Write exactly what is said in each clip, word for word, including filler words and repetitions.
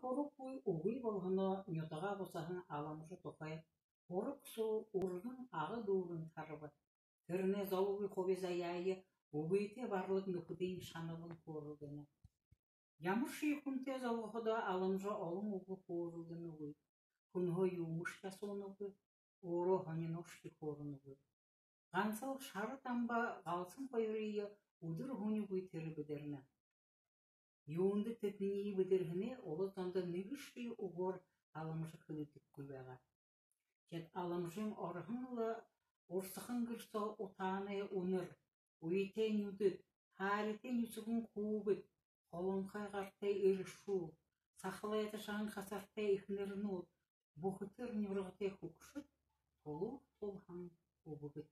Һураггүй үгы болоһоноо нютагаа бусаһан Аламжа тухай һураг соо үргэн Ага дүүрэн тараба. Тэрэнэй золгүй хуби заяае үгытэй барлаг нүхэдынь шаналан хөөрэлдэнэ. Ямаршье хүнтэй золгоходоо Аламжа олон үгэ хөөрэлдэнэгүй. Хүнһөө юумэшье асуунагүй, өөрөө һониношье хөөрэегүй. Гансал Шара Дамба Галсан хоёрые үдэр һүнигүй тэрэ бэдэрнэ. Юундэ тэдэниие бэдэрһэнээ улад зондо нэгэшье үгөөр Аламжа хэлэдэггүй байгаа. Теэд Аламжын орһон лэ урсахан гэр соо утаанай үнэр, уйтай нюдэд, һааритай нюсэгэн хүүгэд, холонхой гартай эршүүл, сахалайта шаган хасартай эхэнэрнүүд, бүхэтэр нюргатай хүгшэд, тулуур тулһан үбгэд.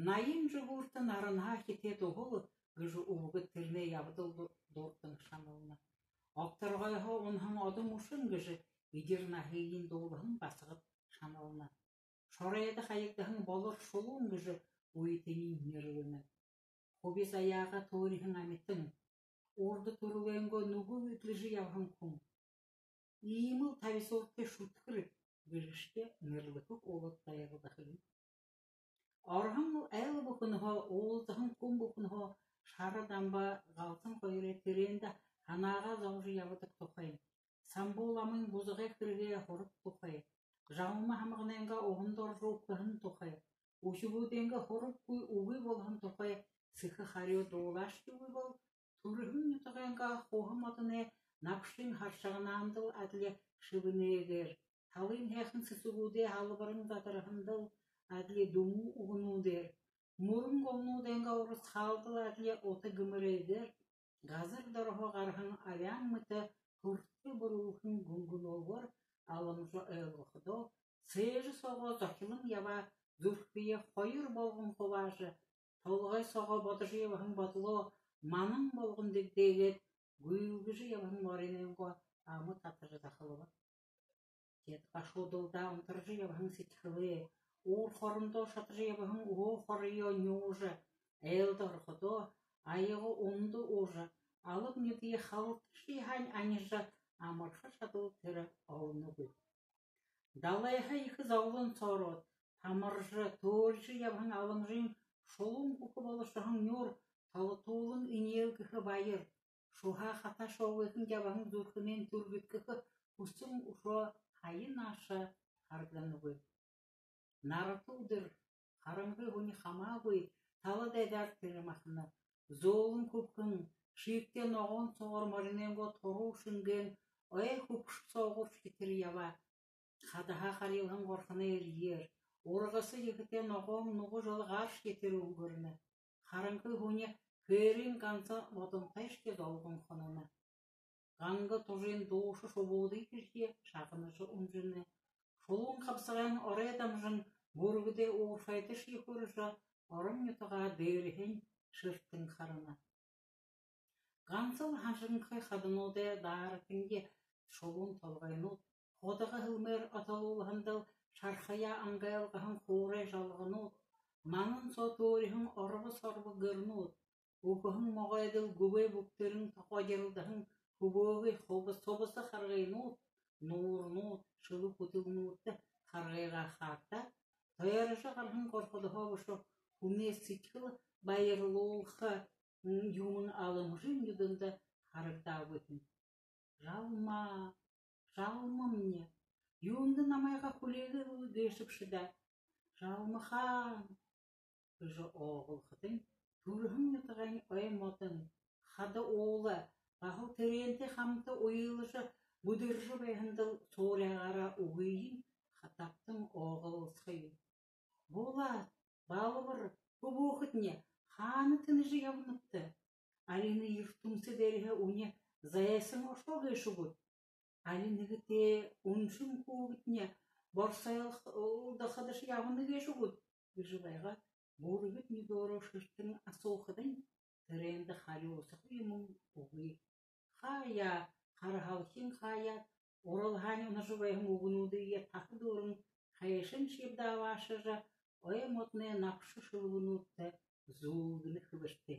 Наян жэгүүртэ наранһаа хитэй туһал гэжэ үбгэд тэрэнэй ябадал ду-, дурдан шанална. Огторгойһоо унаһан одо мүшэн гэжэ эдир наһыень дуулаһан басагад шанална. Шоройдо хаягдаһан болор шулуун гэжэ уйтаниинь нэрлэнэ. Хуби заяагаа төөриһэн амитан, урда түрэлэйнгөө нүгэл эдлэжэ ябаһан хүн. Иимэл табисууртай шүдхэр гэжэшье нэрлэхэ улад дайралдаха юм. Орһон айл бүхэнһөө, уулзаһан хүн бүхэнһөө Шара Дамба Галсан хоёрой тэрээндэ һанаагаа зобожо ябадаг тухай, Самбуу ламын бузагай хэрэгэй һураг тухай, Жалма һамганайнгаа уһанда орожо үбхэһэн тухай, үхибүүдэйнгээ һураггүй үгы болоһон тухай сэхэ харюу дуулаашьегүй бол, түрэһэн нютагайнгаа хуһа модоной набшын харшаганаандал адли шэбэнэйгээр, талын һайхан сэсэгүүдэй һалбаран задарһандал адли дүмүү үгэнүүдээр, мүрэн голнуудайнгаа урасхаалдал адли ута гэмэрээгээр, газар дороһоо гараһан абяан мэтэ хүртэ бүрүүлһэн гүнгэнөөгөөр Аламжа ойлгоходоо, сээжэ соогоо зохилон ябаа зүрхөө хоёр болгон хубаажа, толгой соогоо бодожо ябаһан бодолоо манан болгон дэгдээгээд, гүйлгэжэ ябаһан моринойнгоо ама татажа захалба. Теэд гашуудалдаа унтаржа ябаһан сэдьхэлээ, уур хорондоо шатажа ябаһан үһөө хороёо нюужа, айлда ороходоо, аяга ундаа уужа, алаг нюдые халташье һаань анижа, амарха шадал тэрэ олоногүй. Далайһаа ехэ зоболон соороод, тамаржа, төөрижэ ябаһан Аламжын шулуун хүхэ болошоһон нюур, толотуулан энеэлгэхэ баяр, шуһаа хатаа шуугайхан ябаһан зүрхэнэйнь түргэдхэхэ хүсэн үшөө һая нааша харагданагүй. Нарата үдэр, харангай һүни хамаагүй тала дайдаар тэрэ махана. Зөөлэн хүбхэн, шиигтэй ногоон соогоор моринойнгоо туруу шэнгээн ой хүбшэ соогууршье тэрэ ябаа. Хадаһаа харилһан горхоной эрьеэр, ургаса ехэтэй ногоон нуга жолгооршье тэрэ үнгэрнэ. Харангай һүни хээрын ганса модонтойшье золгон хононо. Ганга тужын дууша шубуудые шагнажа унжана. Шулуун хабсагайнь орой дамжан, бүргэдэй уурхайдашье хүрэжэ, орон нютагаа дээрэһээнь шэртэн харана. Гансал һаншанхай хадануудай дааратанги шулуун толгойнууд, худага һэлмээр отолуулһандал шархаяа ангайлгаһан хуурай жалганууд, манан соо төөриһэн орбо сорбо гэрнүүд, үхэһэн могойдол гүбээ бүгтэрэн тогоожорилдоһон хүбөөгэй хубас-, хубаса харгынууд, нуурнууд, шэлэ хүтэлнүүдтэ харгыгаа хаартаа, тойрожо гараһан горходоһоо бэшэ, хүнэй сэдьхэл баярлуулха, м, юумэн Аламжын нюдэндэ харагдаагүй һэн. Жалма, Жалмамни, юундэ намайгаа хүлеэгээгүй гээшэбши даа? Жалма хаан! Гэжэ ооголходонь, түрэһэн нютагайнь ой модон, хада уула, баһал тэрээнтэй хамта уйлажа, бүдэржэ байһандал сууряагаараа үгыень хатабтан оогололсохо юм. Булад, Балбар, хүбүүхэдни, хаана тэнэжэ ябанабта? Алинай юртэмсэ дээрэһээ үни зайсан ошоо гээшэ гүт? Али нэгэтэй үншэн хүүгэдни борсойлдоходошье ябана гээшэ гүт? Гэжэ байгаад, бүргэд нюдөөрөө шэртэн асуухадань, тэрээндэ харюусаха юумэн үгы. Хаяа, харһалхин хаяа, уралһаань унажа байһан үгэнүүдые таһа дүүрэн хайшан шье абаашажа, ой модоной набша шэлбэнүүдтэ зүүлдэнэ хэлэртэй.